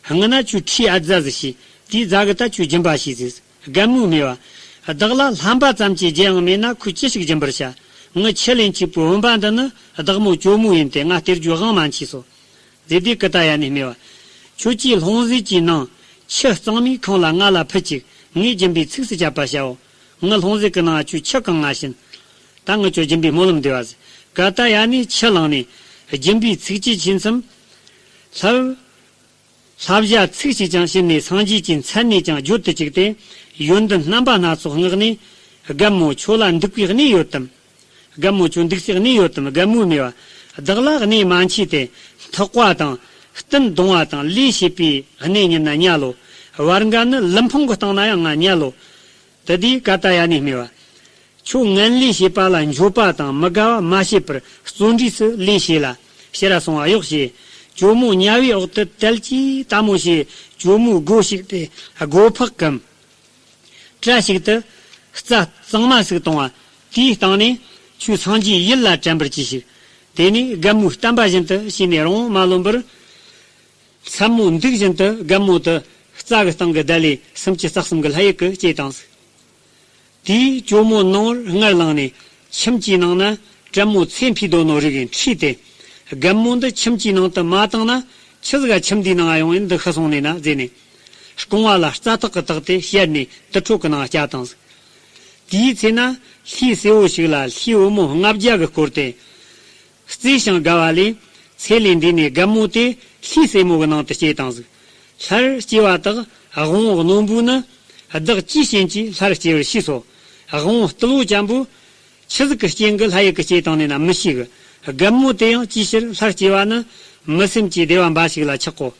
སྔ་ན་ཁྱོད་ཁྲུས་ཨ་ཛ་ཟིག་བྱས། དེའི་རྫ་གི་ད་ཁྱོད་སྦྱིན་པ་བྱས་ཟེར། རྒན་མོས་སྨྲས་པ། བདག་ལ་བསླབ་པ་ཙམ་གྱི་རྒྱུ་ཡང་མེད་ན་ཁོས་ཅི་ཞིག་སྦྱིན་པར་བྱ། ངི་ཁྱི་ལེན་གྱི་བུ་བུམ་པ་འདི་ནི་བདག་མོ་ཇོ་མོ་ཡིན་ཏེ་ང་སྟེར་རྒྱུ་དབང་མ་མཆིས་སོ། ཟེར་དུས་ཀི་ཏ་ཡ་ནས་སྨྲས་པ། ཁྱོད་ཀྱིས་ལྷུང་བཟེད་ཀྱི་ནང་ཁྱི་གཙང་མའི་ཁང་ལ་ང་ལ་ཕུད་ཅིག། ངས་སྦྱིན་པའི་ཚིགས་སུ་བཅད་པ་བྱའོ། ངི་ལྷུང་བཟེད་ཀྱི་ནང་ཁྱོད་ཁྱི་གང་ང་བྱིན། ད་ངི་ཁྱོད་སྦྱིན་པའི་སྨོན་ལམ་འདེབས་པ་ཟེར། ཀི་ཏ་ཡ་ནས་ཁྱི་བླངས་ནས་སྦྱིན་པའི་ཚིགས་བཅད་ཕྱིན་མཚམས། ལྷ་ལྷ་བྱ་ཚིག་གཅིག་ཀྱང་བྱིན་ནས་སངས་རྒྱས་ཀྱི་མཚན་ནས་ཀྱང་བརྗོད་དུ་བཅུག་སྟེ། ཡོན་ཏན་རྣམ་པ་སྣ་ཚོགས་བསྔགས་ནས། རྒན་མོ་ཁྱོད་ལ་འདུག་པའི་གནས་ཡོད་དམ། རྒན་མོ་ཁྱོད་འདུག་སའི་གནས་ཡོད་དམ། རྒན་མོས་སྨྲས་པ། བདག་ལ་གནས་མ་མཆིས་ཏེ། འཐག་པ་དང་། སྟན་རྡུང་བ་དང་ལས་བྱེད་པའི་གནས་ཉིད་ན་ཉལ་ལོ། བར་འགའ་ནི་ལུས་ཕུང་གི་སྟེང་ན་ཡང་ང་ཉལ་ལོ། དེ་དུས་ཀ་ཏ་ཡ་ནས་སྨྲས་པ། ཁྱོད་ངན་ལས་བྱེད་པ་ལ་འགྱོད་པ་དང་མི་དགའ་བ་མ་བྱེད་པར་བརྩོན་འགྲུས་སུ་ལས་བྱས་ལ་ཕྱིར་སོང་བ་གཡོག་བྱས། ཇོ་མོ་དམྱལ་བའི་འོག་ཏུ་དལ་གྱིས་ལྟད་མོ་བྱས། ཇོ་མོའི་སྒོ་ཞིག་སྟེ་སྒོ་ཕག་གམ། བཀྲ་ཞིག་ཏུ་རྩྭ་གཙང་མ་ཟིག་བཏུང་བ། དེའི་སྟེང་ནས་ཁྱོད་སངས་རྒྱས་ཡིད་ལ་དྲན་པར་གྱིས་ཤིག། དེ་ནས་རྒན་མོས་བསྟན་པ་བཞིན་དུ་བྱས་ནས་རང་དབང་མ་ལོན་པར། མཚན་མོ་འདུག་བཞིན་དུ་རྒན་མོ་དེ་རྩྭ་གི་སྟེང་གི་བརྡལ་ལས་སུམ་ཅུ་རྩ་གསུམ་གྱི་ལྷ་ཡུལ་གྱི་སྐྱེས་བཏང་ཟིག། དེས་ཇོ་མོ་ནང་བར་སྔར་ལངས་ནས་ཁྱིམ་གྱི་ནང་ན་དྲེད་མོ་ཚེ་འཕོས་དོ་ནོ་རིགས་འཁྲིས་ཏེ། རྒན་མོ་འདི་ཁྱིམ་གྱི་ནང་དུ་མ་བཏང་ན་ཆི་ཟིག་ག་ཁྱིམ་འདིའི་ནང་ཡོང་ཡིན་འདི་ཤི་སོང་ནས་ན་ཟེར་ནས། རྐང་བ་ལ་རྩྭ་ཐག་གིས་བཏགས་ཏེ་བཤེར་ནས་དུར་ཁྲོད་ཀྱི་ནང་བསྐྱལ་བཏང་ཟིག། དེའི་ཚེ་ན་ལྷའི་སྲས་པོ་ཞིག་ལ་ལྷའི་བུ་མོ་ལྔ་བརྒྱ་གིས་བསྐོར་ཏེ། བརྩེ་ཞིང་དགའ་བ་ལས། ཚེ་ལས་འདས་ནས་རྒན་མོ་དེ་ལྷའི་སྲས་མོ་གི་ནང་དུ་སྐྱེས་བཏང་ཟིག། སླར་སྐྱེ་བ་དག་དབང་པོ་རྣོན་པོས་ནི། བདག་ཅིའི་རྐྱེན་གྱིས་སླར་སྐྱེ་བར་ཤེས་སོ། དབང་པོ་རྟུལ་བོ་ཅན་པོ། ཆི་ཟིག་གི་རྐྱེན་གྱིས་ལྷ་ཡུལ་གྱི་སྐྱེས་བཏང་ནས་ན་མི་ཤེས་གི། རྒན་མོ་དེ་ཡང་ཅིའི་ཕྱིར་སླར་སྐྱེ་བ་ནི། མི་སེམས་ཀྱི་བདེ་བ་འབའ་ཞིག་ལ་ཆགས་གོ།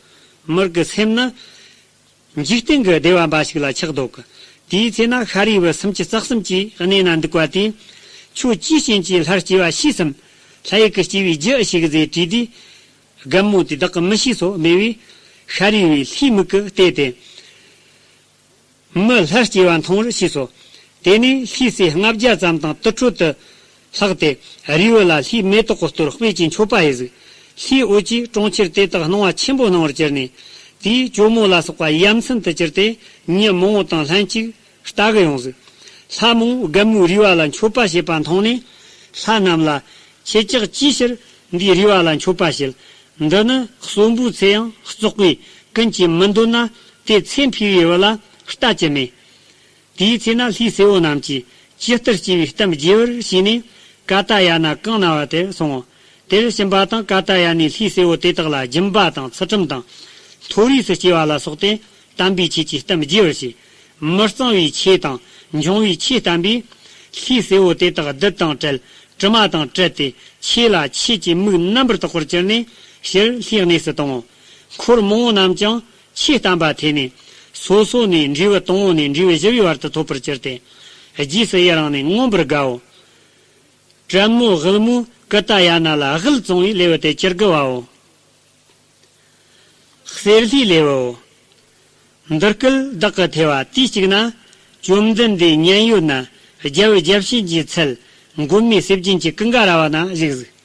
མི་གི་སེམས་ནི། འཇིག་རྟེན་གྱི་བདེ་བ་འབའ་ཞིག་ལ་ཆགས་འདུག་གི། དེའི་ཚེ་ན་ཤཱ་རིའི་བུ་སུམ་ཅུ་རྩ་གསུམ་གྱིས་གནས་ན་འདུག་པ་དེས། ཁྱོད་ཅིའི་རྐྱེན་གྱིས་སླར་སྐྱེ་བ་ཤེས་སམ། ལྷ་ཡུལ་གྱི་སྐྱེ་བའི་རྒྱུ་ཨེ་ཤེས་གི་ཟེར་དྲིས་དུས། རྒན་མོ་དེས་བདག་གིས་མི་ཤེས་སོ་སྨྲས་པས། ཤཱ་རིའི་བུས་ལྷའི་མིག་གིས་བལྟས་ཏེ། མི་སླར་སྐྱེ་བ་མཐོང་བར་ཤེས་སོ། དེ་ནས་ལྷའི་སྲས་ལྔ་བརྒྱ་ཙམ་དང་དུར་ཁྲོད་དུ་ལྷགས་ཏེ། རིའི་བུ་ལ་ལྷའི་མེ་ཏོག་གི་གཏོར་སྤོས་ཀྱི་མཆོད་པ་ཡེ་ཟིག། ལྷའི་འོད་ཀྱིས་གྲོང་ཁྱེར་དེ་དག་སྣང་བ་ཆེན་པོ་སྣང་བར་གྱུར་ནས། དེས་ཇོ་མོ་ལ་སོགས་པ་ཡ་མཚན་དུ་གྱུར་ཏེ། མྱི་མང་པོ་དང་ལྷན་ཅིག་ལྟ་གི་ཡོང་ཟིག། ལྷ་མང་པོས་རྒན་མོའི་རུས་པ་ལ་མཆོད་པ་བྱེད་པ་མཐོང་ནས། ལྷ་རྣམས་ལ། ཁྱེད་ཅག་ཅིའི་ཕྱིར་འདིའི་རུས་པ་ལ་མཆོད་པ་བྱེད། འདི་ནི་གསོན་པོའི་ཚེ་ཡང་བཙོག་པས་ཀུན་གྱིས་མི་འདོད་ན། དེ་ཚེ་འཕོས་པའི་བུ་ལ་ལྟ་ཅི་སྨོས། དེའི་ཚེ་ན་ལྷའི་སྲས་པོ་རྣམས་ཀྱིས་ཇི་ལྟར་སྐྱེ་བའི་གཏམ་རྒྱས་པར་བྱས་ནས། ཀ་ཏ་ཡ་ན་གང་ན་བ་དེར་སོང་ངོ་། དེར་ཕྱིན་པ་དང་ཀ་ཏ་ཡ་ནས་ལྷའི་སྲས་པོ་དེ་དག་ལ་སྦྱིན་པ་དང་ཚུལ་ཁྲིམས་དང་། མཐོ་རིས་སུ་སྐྱེ་བ་ལ་སོགས་ཏེ་དམ་པའི་ཆོས་ཀྱི་གཏམ་རྒྱས་པར་བྱས། མི་གཙང་བའི་ཆོས་དང་འབྱུང་བའི་ཆོས་བསྟན་པས། ལྷའི་སྲས་པོ་དེ་དག་བདུད་དང་བྲལ། དྲི་མ་དང་བྲལ་ཏེ་ཆོས་ལ་ཆོས་ཀྱི་མིག་རྣམ་པར་དག་པར་གྱུར་ནས་ཕྱིར་ལྷའི་གནས་སུ་དོང་ངོ་། འཁོར་མང་པོ་རྣམས་ཀྱང་ཆོས་བསྟན་པ་ཐོས་ནས། སོ་སོ་ནས་འབྲས་བུ་དང་པོ་ནས་འབྲས་བུ་བཞི་པའི་བར་དུ་ཐོབ་པར་གྱུར་ཏེ། རྗེས་སུ་ཡི་རང་ནས་མངོན་པར་དགའ་འོ། དྲེད་མོ་དབུལ་མོས་ཀི་ཏ་ཡ་ན་ལ་དབུལ་བཙོང་བའི་ལེའུ་སྟེ་བཅུ་དགུ་བའོ། གསེར་ལྷའི་ལེའུའོ། འདི་སྐད་བདག་གིས་ཐོས་པ་དུས་གཅིག་ན། བཅོམ་ལྡན་འདས་མཉན་ཡོད་ན་རྒྱལ་བུ་བརྒྱ་བྱིན་གྱི་ཚལ་མགོན་མེད་ཟས་སྦྱིན་གྱི་ཀུན་དགའ་ར་བ་ན་བཞུགས་ཟིག།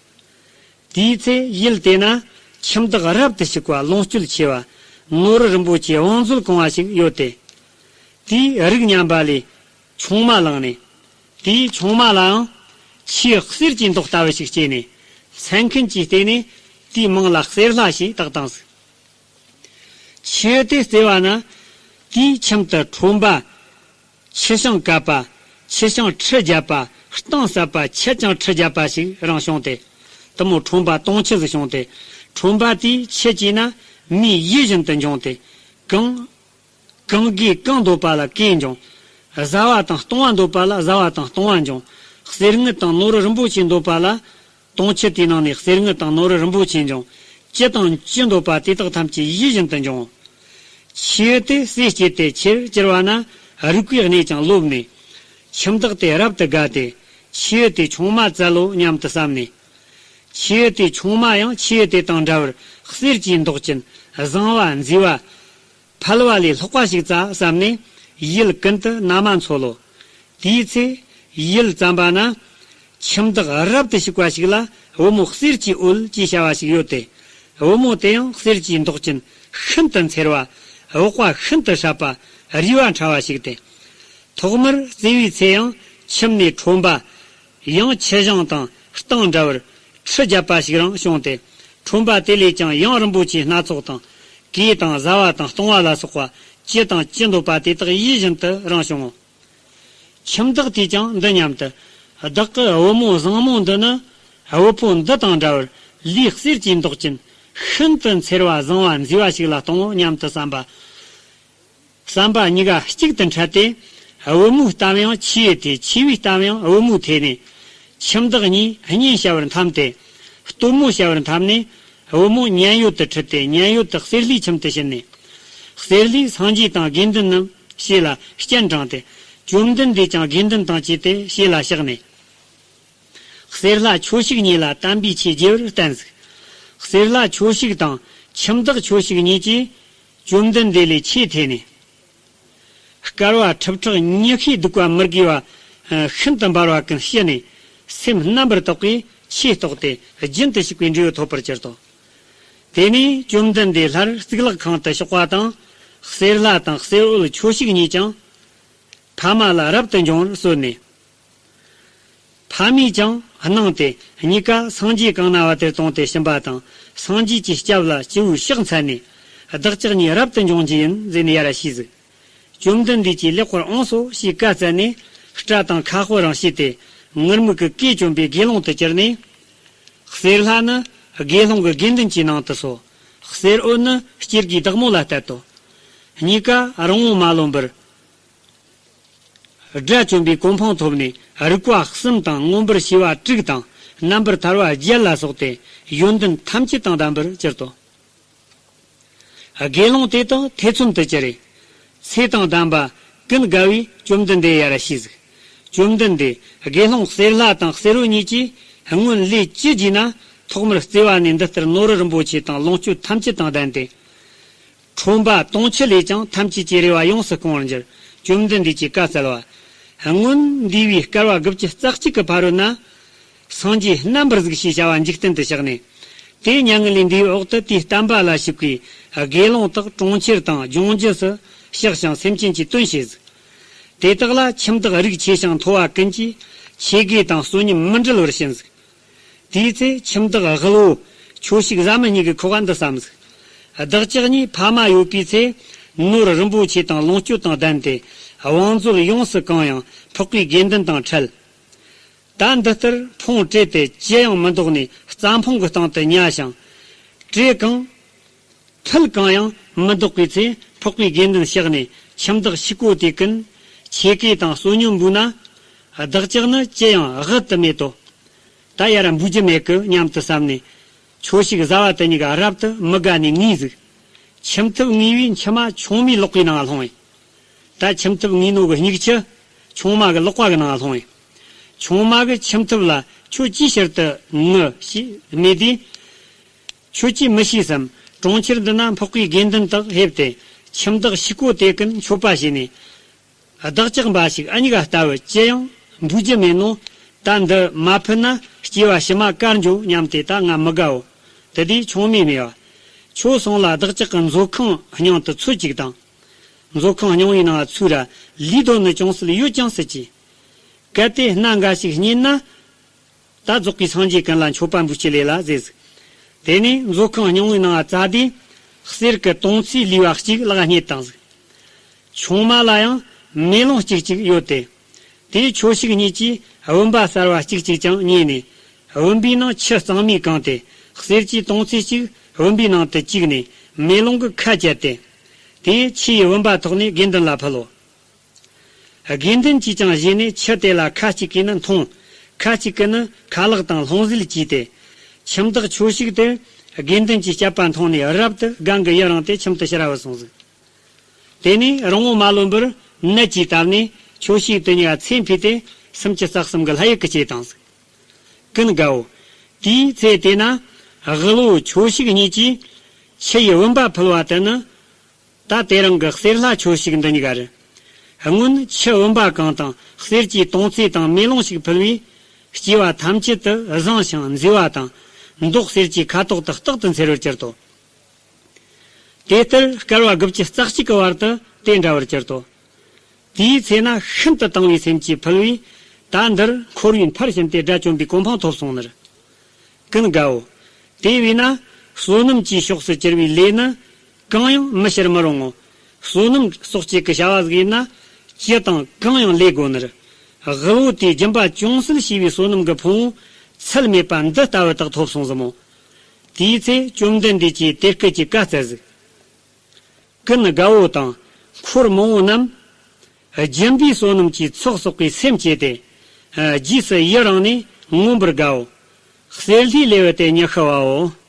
དེའི་ཚེ་ཡུལ་དེ་ན་ཁྱིམ་བདག་རབ་ཏུ་ཕྱུག་པ་ལོངས་སྤྱོད་ཆེ་བ་ནོར་རིན་པོ་ཆེ་བང་མཛོད་གང་བ་ཞིག་ཡོད་དེ། དེས་རིགས་ཉམས་པ་ལས་ཆུང་མ་བླངས་ནས། དེའི་ཆུང་མ་ལའང་ཆུའི་གསེར་གྱི་མདོག་ལྟ་བུ་ཞིག་སྐྱེས་ནས། མཚན་མཁན་གྱིས་བལྟས་ནས་དེའི་མིང་ལ་གསེར་ལྷ་ཞེས་བཏགས་བཏང་ཟིག། ཆུ་དེ་བརྩེ་བ་ན་དེའི་ཁྱིམ་དུ་ཁྲོན་པ། ཆུ་ཤིང་བཀབ་པ། ཆུ་ཤིང་ཁྲི་བརྒྱབ་པ། གཏིང་ཟབ་པ་ཆུ་ཀྱང་ཁྲི་བརྒྱབ་པ་ཞིག་རང་བྱུང་སྟེ། དེ་མོ་ཁྲོན་པ་དུང་ཆུ་ཟིག་བྱུང་སྟེ། ཁྲོན་པ་དེས་ཆུ་བཀྱེས་ན་མིའི་ཡིད་བཞིན་དུ་འབྱུང་སྟེ། གང་། གང་གིས་གང་འདོད་པ་ལ་གོས་འབྱུང་། བཟའ་བ་དང་བཏུང་བ་འདོད་པ་ལ་བཟའ་བ་དང་བཏུང་བ་འབྱུང་། གསེར་དངུལ་དང་ནོར་རིན་པོ་ཆེ་འདོད་པ་ལ། དུང་ཆུ་དེའི་ནང་ནས་གསེར་དངུལ་དང་ནོར་རིན་པོ་ཆེ་འབྱུང་། ཅི་དང་ཅི་འདོད་པ་དེ་དག་ཐམས་ཅད་ཡིད་བཞིན་དུ་འབྱུང་། ཆུ་དེ་ཟས་བསྐྱེད་དེ་ཆེར་གྱུར་བ་ན་རིག་པའི་གནས་ཀྱང་ལོབས་ནས། ཁྱིམ་བདག་དེ་རབ་ཏུ་དགའ་སྟེ། ཆུ་དེ་ཆུང་མ་བཙལ་ལོ་སྙམ་དུ་བསམས་ནས། ཆུ་དེ་ཆུང་མ་ཡང་ཆུ་དེ་དང་འདྲ་བར་གསེར་གྱི་མདོག་ཅན། བཟང་བ་མཛེས་པ། ཕལ་བ་ལས་ལྷག་པ་ཞིག་བཙལ་བསམ་ནས་ཡུལ་ཀུན་ཏུ་ན་མ་འཚོལ་ལོ། དེའི་ཚེ་ཡུལ་ཙམ་པ་ན་ཁྱིམ་བདག་རབ་ཏུ་ཕྱུག་པ་ཞིག་ལ་བུ་མོ་གསེར་གྱི་འོད་ཅེས་བྱ་བ་ཞིག་ཡོད་དེ། བུ་མོ་དེ་ཡང་གསེར་གྱི་མདོག་ཅན་ཤིན་ཏུ་མཚེར་བ། འོག་པ་ཤིན་ཏུ་སྲབ་པ། རུས་པ་ཕྲ་བ་ཞིག་སྟེ། ཐོག་མར་བརྩེ་བའི་ཚེ་ཡང་ཁྱིམ་ནས་ཁྲོན་པ། ཡང་ཆུ་ཞིང་དང་སྟེང་འདྲ་བར་ཁྲི་བརྒྱབ་པ་ཞིག་རང་བྱུང་སྟེ། ཁྲོན་པ་དེ་ལས་ཀྱང་ཡང་རིན་པོ་ཆེ་སྣ་ཚོགས་དང་། གོས་དང་བཟའ་བ་དང་བཏུང་བ་ལ་སོགས་པ་ཅི་དང་ཅི་འདོད་པ་དེ་དག་ཡིད་བཞིན་དུ་རང་བྱུང་ངོ་། ཁྱིམ་བདག་དེས་ཀྱང་འདི་སྙམ་དུ། བདག་གི་བུ་མོ་བཟང་མོ་འདི་ནི་བུ་ཕོ་འདི་དང་འདྲ་བར་ལུས་གསེར་གྱི་མདོག་ཅན་ཤིན་ཏུ་མཚེར་བ་བཟང་བ་མཛེས་པ་ཞིག་ལ་གཏོང་ངོ་སྙམ་དུ་བསམ་པ། བསམ་པ་གཉིས་ཀ་གཅིག་ཏུ་འཕྲད་དེ། བུ་མོའི་གཏམ་ཡང་ཆེ་ཡི་དེ་ཆེ་བའི་གཏམ་ཡང་བུ་མོའི་ཐོས་ནས། ཁྱིམ་བདག་གཉིས་གཉེན་བྱ་བར་འཐམས་ཏེ། སྟོན་མོ་བྱ་བར་འཐམས་ནས། བུ་མོ་མཉན་ཡོད་དུ་ཁྲིད་དེ་མཉན་ཡོད་དུ་གསེར་ལྷའི་ཁྱིམ་དུ་ཕྱིན་ནས། གསེར་ལྷས་སངས་རྒྱས་དང་དགེ་འདུན་རྣམས་ཞེས་ལ་སྤྱན་དྲངས་ཏེ། བཅོམ་ལྡན་འདས་ཀྱང་དགེ་འདུན་དང་བཅས་ཏེ་ཞེས་ལ་གཤེགས་ནས། གསེར་ལྷ་ཁྱོ་ཞིག་གཉིས་ལ་དམ་པའི་ཆོས་རྒྱས་པར་བསྟན་ཟིག། གསེར་ལྷ་ཁྱོ་ཞིག་དང་ཁྱིམ་བདག་ཁྱོ་ཞིག་གཉིས་ཀྱིས་བཅོམ་ལྡན་འདས་ལས་ཆོས་ཐོས་ནས། དཀར་བ་ཁྲི་ཕྲག་ཉི་ཤུས་བདུག་པ་མི་དགེ་བ་ཤིན་ཏུ་འབར་བ་ཀུན་ཞི་ནས། སེམས་རྣམ་པར་དག་པས་ཆོས་རྟོགས་ཏེ་རྒྱུན་དུ་ཞུགས་པའི་འབྲས་བུ་ཐོབ་པར་གྱུར་ཏོ། དེ་ནས་བཅོམ་ལྡན་འདས་སླར་གཙུག་ལག་ཁང་དུ་གཤེགས་པ་དང་། གསེར་ལྷ་དང་གསེར་འོད་ཁྱོ་ཞིག་གཉིས་ཀྱང་ཕ་མ་ལ་རབ་ཏུ་འབྱུང་བར་གསོལ་ནས། ཕ་མས་ཀྱང་གནང་སྟེ། གཉིས་ཀ་སངས་རྒྱས་གང་ན་བ་དེར་དོང་སྟེ་ཕྱིན་པ་དང་། སངས་རྒྱས་ཀྱི་སྐྱབས་ལ་སྤྱི་བོའི་ཕྱག་འཚལ་ནས། བདག་ཅག་གཉིས་རབ་ཏུ་འབྱུང་རྒྱུ་ཡིན་ཟེར་ནས་ཡར་ཞུས་ཟིག། བཅོམ་ལྡན་འདས་ཀྱིས་ལེགས་པར་འོངས་སོ་ཞེས་བཀའ་སྩལ་ནས། སྐྲ་དང་ཁ་སྤོ་རང་བྱས་ཏེ། ངུར་སྨྲིག་གི་གོས་གྱོན་པའི་དགེ་སློང་དུ་གྱུར་ནས། གསེར་ལྷ་ནི་དགེ་སློང་གི་དགེ་འདུན་གྱི་ནང་དུ་སོ། གསེར་འོད་ནི་སྐྱེ་དགུའི་བདག་མོ་ལ་གཏད་དོ། གཉིས་ཀ་རིང་པོ་མ་ལོན་པར། དགྲ་བཅོམ་པའི་གོ་འཕང་ཐོབ་ནས། རིག་པ་གསུམ་དང་མངོན་པར་ཤེས་པ་དྲུག་དང་། རྣམ་པར་ཐར་པ་བརྒྱད་ལ་སོགས་ཏེ་ཡོན་ཏན་ཐམས་ཅད་དང་ལྡན་པར་གྱུར་ཏོ། དགེ་སློང་དེ་དག་ཐེ་ཚོམ་དུ་གྱུར་རེ། ཚེ་དང་ལྡན་པ་ཀུན་དགའ་བས་བཅོམ་ལྡན་འདས་ཡར་ཞུས་ཟིག། བཅོམ་ལྡན་འདས། དགེ་སློང་གསེར་ལྷ་དང་གསེར་འོད་གཉིས་ཀྱིས་སྔོན་ལས་ཅི་བགྱིས་ན། ཐོག་མར་བརྩེ་བ་ནས་འདི་ལྟར་ནོར་རིན་པོ་ཆེ་དང་ལོངས་སྤྱོད་ཐམས་ཅད་དང་ལྡན་ཏེ། ཁྲོན་པ་དུང་ཆུ་ལས་ཀྱང་ཐམས་ཅད་ཀྱི་རེ་བ་ཡོངས་སུ་སྐོང་བར་འགྱུར། བཅོམ་ལྡན་འདས་ཀྱིས་བཀའ་སྩལ་པ། སྔོན་འདས་པའི་བསྐལ་པ་དགུ་བཅུ་རྩ་གཅིག་གི་ཕ་རོལ་ན། སངས་རྒྱས་རྣམ་པར་གཟིགས་ཞེས་བྱ་བ་འཇིག་རྟེན་དུ་གཤེགས་ནས། དེའི་མྱ་ངན་ལས་འདས་པའི་འོག་ཏུ་དེའི་བསྟན་པ་ལ་ཞུགས་པའི་དགེ་སློང་དག་གྲོང་ཁྱེར་དང་ལྗོངས་རྒྱུ་སུ་གཤེགས་ཤིང་སེམས་ཅན་གྱི་དོན་བྱས་ཟིག། དེ་དག་ལ་ཁྱིམ་བདག་རིགས་ཆེ་ཞིང་མཐོ་བ་ཀུན་གྱིས་ཆོས་གོས་དང་བསོད་སྙོམས་མི་འབྲལ་བར་བྱིན་ཟིག། དེའི་ཚེ་ཁྱིམ་བདག་དབུལ་བོ་ཁྱོ་ཞིག་བཟའ་མི་གཉིས་ཀྱིས་ཁོ་བ་འདི་བསམས་ཟིག། བདག་ཅག་གཉིས་ཕ་མ་ཡོད་པའི་ཚེ། ནོར་རིན་པོ་ཆེ་དང་ལོངས་སྤྱོད་དང་ལྡན་ཏེ། བང་མཛོད་ཡོངས་སུ་གང་ཡང་འཕགས་པའི་དགེ་འདུན་དང་འཕྲད། ད་འདི་ལྟར་ཕུང་བྲེད་དེ་ཅི་ཡང་མི་འདོགས་ནས་རྩྭ་ཕུང་གི་སྟེང་དུ་ཉལ་ཞིང་། བྲེ་གང་། ཐུལ་གང་ཡང་མི་འདོགས་པའི་ཚེ། འཕགས་པའི་དགེ་འདུན་གཤེགས་ནས། ཁྱིམ་བདག་ཕྱུག་པོ་དེ་ཀུན་ཆོས་གོས་དང་བསོད་སྙོམས་འབུལ་ན། བདག་ཅག་ནི་ཅི་ཡང་དབུལ་དུ་མེད་དོ། ད་ཡར་འབུལ་རྒྱུ་མེད་ཀི་སྙམ་དུ་བསམས་ནས། ཁྱོ་ཞིག་བཟའ་བ་དེ་གཉིས་ཀ་རབ་ཏུ་མི་དགའ་ནས་ངུས་ཟིག། ཁྱིམ་ཐབ་ངུས་པས་མཆི་མ་ཆུང་མའི་ལག་པའི་ནང་ལྷུང་བས། ད་ཁྱིམ་ཐབ་ངུས་ནོ་གི་སྨྱུག་ཆུ་ཆུང་མ་གི་ལག་པ་གི་ནང་ལྷུང་བས། ཆུང་མ་གི་ཁྱིམ་ཐབ་ལ་ཁྱོད་ཅིའི་ཕྱིར་དུ་ངུ་ཞེས་སྨྲས་དུས། ཁྱོད་ཀྱིས་མི་ཤེས་སམ། གྲོང་ཁྱེར་འདི་ན་འཕགས་པའི་དགེ་འདུན་དག་ཕེབས་ཏེ། ཁྱིམ་བདག་ཕྱུག་པོ་དེ་ཀུན་མཆོད་པ་བྱས་ནས། བདག་ཅག་འབའ་ཞིག་ཨ་མྱེས་ཀ་ལྟ་བུ་ཅི་ཡང་འབུལ་རྒྱུ་མེད་ནོ། ད་འདི་མ་ཕུལ་ན་སྐྱེ་བ་ཕྱི་མ་དཀར་འགྱོ་སྙམ་སྟེ་ད་ང་མི་དགའོ། དེ་དུས་ཆུང་མས་སྨྲས་པ། ཁྱོད་སོང་ལ་བདག་ཅག་གི་མཛོད་ཁང་སྙིང་དུ་ཚུད་ཅིག་དང་། མཛོད་ཁང་སྙིང་པོའི་ནང་ཚུད་ར་ལུས་སྡོད་ནི་ཅུང་ཟད་ཡོད་ཀྱང་སྲིད་ཀྱི། གལ་ཏེ་སྣ་འགའ་ཞིག་རྙེད་ན། ད་རྫོགས་པའི་སངས་རྒྱས་ཀུན་ལ་མཆོད་པ་འབུལ་ཅི་ལེ་ལ་ཟེར་ཟིག། དེ་ནས་མཛོད་ཁང་སྙིང་པོའི་ནང་བཙལ་དུས། གསེར་གྱི་དུང་ཚིགས་ལུས་པ་གཅིག་ལག་རྙེད་བཏང་ཟིག། ཆུང་མ་ལ་ཡང་མེ་ལོང་གཅིག་གཅིག་ཡོད་དེ། དེའི་ཁྱོ་ཞིག་གཉིས་ཀྱིས་བུམ་པ་གསར་བ་གཅིག་གཅིག་ཀྱང་རྙེད་ནས། བུམ་པའི་ནང་ཆུ་གཙང་མས་གང་སྟེ། གསེར་གྱི་དུང་ཚིགས་གཅིག་བུམ་པའི་ནང་དུ་བཅུག་ནས། མེ་ལོང་གི་ཁ་བཅད་དེ། དེས་ཆུ་ཡི་བུམ་པ་ཐོགས་ནས་དགེ་འདུན་ལ་ཕུལ་ལོ། དགེ་འདུན་གྱིས་ཀྱང་བཞེས་ནས་ཆུ་དེ་ལ་ཁ་ཅིག་གིས་ནི་འཐུང་། ཁ་ཅིག་གིས་ནི་ཁ་ལག་དང་ལྷུང་བཟེད་བགྱིས་ཏེ། ཁྱིམ་བདག་ཁྱོ་ཞིག་དེར་དགེ་འདུན་གྱི་བསྐྱབ་པ་མཐོང་ནས་རབ་ཏུ་དགའ་མགུ་ཡི་རངས་ཏེ་ཁྱིམ་དུ་ཕྱིར་བུད་སོང་ཟིག། དེ་ནས་རིང་པོ་མ་ལོན་པར་ནད་ཀྱིས་བཏབ་ནས་ཁྱོ་ཞིག་དེ་གཉིས་ཚེ་འཕོས་ཏེ་སུམ་ཅུ་རྩ་གསུམ་གྱི་ལྷ་ཡུལ་གྱི་སྐྱེས་བཏང་ཟིག། ཀུན་དགའ་བོ། དེའི་ཚེ་དེ་ན་དབུལ་བོ་ཁྱོ་ཞིག་གཉིས་ཀྱིས་ ཆུ་ཡི་བུམ་པ་ཕུལ་བ་དེ་ནི། ད་དེ་རིང་གི་གསེར་ལྷ་མཆོད་ཞིག་འདི་གཉིས་ཀ་རེད། སྔོན་ཆུ་བུམ་པ་གང་དང་གསེར་གྱི་དོང་ཙེ་དང་མེ་ལོང་ཞིག་ཕུལ་བས། སྐྱེ་བ་ཐམས་ཅད་དུ་བཟང་ཞིང་མཛེས་པ་དང་། མདོག་གསེར་གྱི་ཁ་དོག་ཏུ་རྟག་ཏུ་འཚེར་བར་གྱུར་ཏོ། དེ་ལྟར་བསྐལ་པ་དགུ་བཅུ་རྩ་གཅིག་གི་བར་དུ་དེ་འདྲ་བར་གྱུར་ཏོ། དེའི་ཚེ་ན་ཤིན་ཏུ་དང་བའི་སེམས་ཀྱིས་ཕུལ་བས། ད་འདིར་འཁོར་བའི་མཐར་ཕྱིན་ཏེ་དགྲ་བཅོམ་པའི་གོ་འཕང་ཐོབ་སོང་ནི། ཀུན་དགའ་བོ། དེ་བས་ན། བསོད་ནམས་ཀྱི་ཕྱོགས་སུ་གྱུར་པའི་ལས་ནི། གང་ཡང་མི་བྱར་མི་རུང་ངོ་། བསོད་ནམས་སོགས་ཀྱི་གི་བྱ་བ་ཟིག་ཡིན་ན། ཅི་དང་གང་ཡང་ལས་དགོས་ནི། དབུལ་བོ་དེས་སྦྱིན་པ་ཅུང་ཟད་བྱས་པའི་བསོད་ནམས་ཀྱི་ཕུང་པོ། ཚད་མེད་པ་འདི་ལྟ་བུ་དག་ཐོབ་སོང་ཟིག་མོ། དེའི་ཚེ་བཅོམ་ལྡན་འདས་ཀྱིས་དེ་སྐད་ཀྱི་བཀའ་སྩལ་ཟིག་ཀུན་དགའ་བོ་དང་འཁོར་མང་བོ་རྣམས། སྦྱིན་པའི་བསོད་ནམས་ཀྱི་ཚོགས་བསགས་པའི་སེམས་བསྐྱེད་དེ། རྗེས་སུ་ཡི་རང་ནས་མངོན་པར་དགའ་བོ། གསེར་ལྷའི་ལེའུ་སྟེ་ཉི་ཤུ་བའོ།